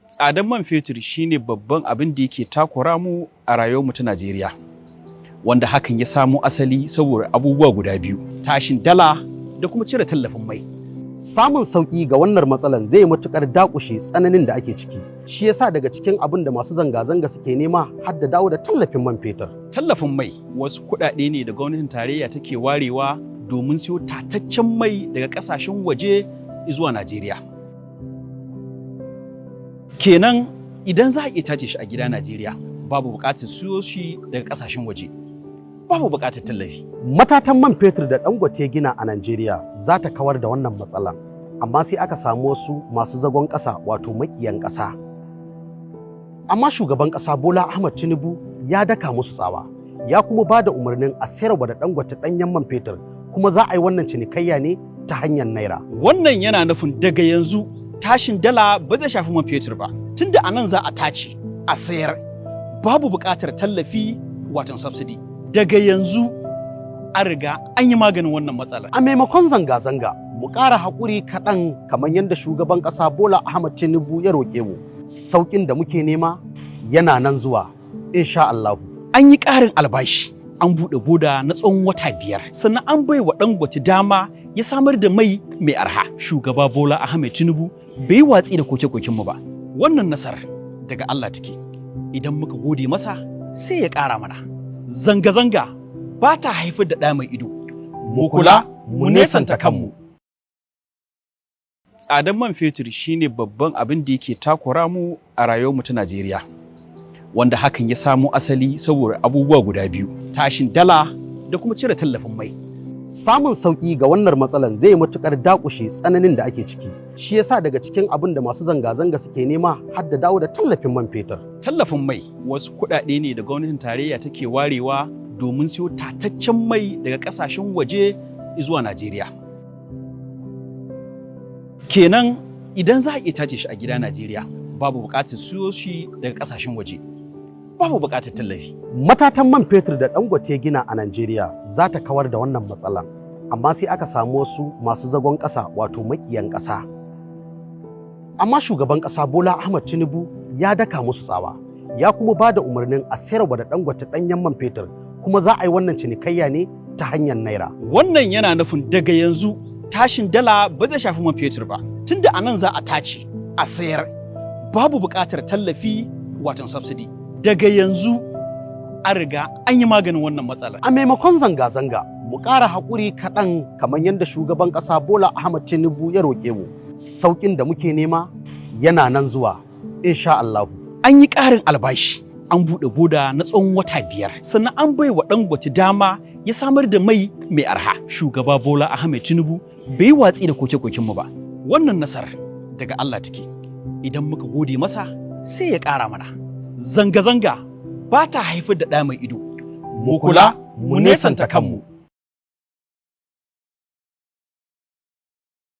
Tsadan man fetur shine babban abin da yake takura mu a rayuwarmu ta Najeriya. Wanda hakan ya samo asali saboda abubuwa guda biyu: tashin dala da kuma cire tallafin mai. Samun sauƙi ga wannan matsalan zai matuƙar dakushe tsananin da ake ciki. Shi yasa daga cikin abin da masu zanga-zanga suke nema har da dawo da tallafin man fetur. Tallafin mai wasu kuɗaɗe ne da gwamnatin tarayya take warewa domin siyo tataccen mai daga ƙasashen waje zuwa Najeriya. Kenan idan za a iya tace shi a gida Najeriya, babu buƙatar siyo shi daga ƙasashen waje. Babu buƙatar tallafi. Matatan man fetur da Dangote gina a Najeriya za ta kawar da wannan matsalan. Amma sai aka samu wasu masu zagon ƙasa, wato maƙiyan ƙasa. Amma shugaban ƙasa Bola Ahmad Tinubu ya daka musu tsawa, ya kuma ba da umarnin a sayarwa da Dangote ɗanyen man fetur, kuma za a yi wannan cinikayya ne ta hanyar naira. Wannan yana nufin daga yanzu tashin dala ba zai shafi man fetur ba, tunda a nan za a tace, a sayar. Babu buƙatar tallafi, wato subsidy. Daga yanzu an riga an yi maganin wannan matsalar. A maimakon zanga-zanga, mu ƙara haƙuri kaɗan kamar yadda shugaban ƙasa Bola Ahmad Tinubu ya roƙe mu. Sauƙin da muke nema yana nan zuwa, insha Allahu. An yi ƙarin albashi, an buɗe boda na tsawon wata 5, sannan an bai wa Dangote dama ya samar da mai mai arha. Shugaba Bola Ahmed Tinubu bai watsi da koke-kokenmu ba. Wannan nasarar daga Allah take. Idan muka gode masa, sai ya ƙara mana. Zanga-zanga ba ta haifar da ɗa mai ido. Mu kula, mu nesanta kanmu. Tsadan man fetur shine babban abin da yake takura mu a rayuwarmu ta Najeriya. Wanda hakan ya samo asali saboda abubuwa guda biyu: tashin dala da kuma cire tallafin mai. Samun sauƙi ga wannan matsalan zai matuƙar dakushe tsananin da ake ciki. Shi yasa daga cikin abin da masu zanga-zanga suke nema har da dawo da tallafin man fetur. Tallafin mai wasu kuɗaɗe ne da gwamnatin tarayya take warewa domin siyo tataccen mai daga ƙasashen waje zuwa Najeriya. Kenan idan za a iya tace shi a gida Najeriya, babu buƙatar siyo shi daga ƙasashen waje. Babu buƙatar tallafi. Matatan man fetur da Dangote gina a Najeriya za ta kawar da wannan matsalan. Amma sai aka samu wasu masu zagon ƙasa, wato maƙiyan ƙasa. Amma shugaban ƙasa Bola Ahmad Tinubu ya daka musu tsawa, ya kuma ba da umarnin a sayarwa da Dangote ɗanyen man fetur, kuma za a yi wannan cinikayya ne ta hanyar naira. Wannan yana nufin daga yanzu tashin dala ba zai shafi man fetur ba, tunda a nan za a tace, a sayar. Babu buƙatar tallafi, wato subsidy. Daga yanzu an riga an yi maganin wannan matsalar. A maimakon zanga-zanga, mu ƙara haƙuri kaɗan kamar yadda shugaban ƙasa Bola Ahmad Tinubu ya roƙe mu. Sauƙin da muke nema yana nan zuwa, insha Allahu. An yi ƙarin albashi, an buɗe boda na tsawon wata 5, sannan an bai wa Dangote dama ya samar da mai mai arha. Shugaba Bola Ahmed Tinubu bai watsi da koke-kokenmu ba. Wannan nasarar daga Allah take. Idan muka gode masa, sai ya ƙara mana. Zanga-zanga ba ta haifar da ɗa mai ido. Mu kula, mu nesanta kanmu.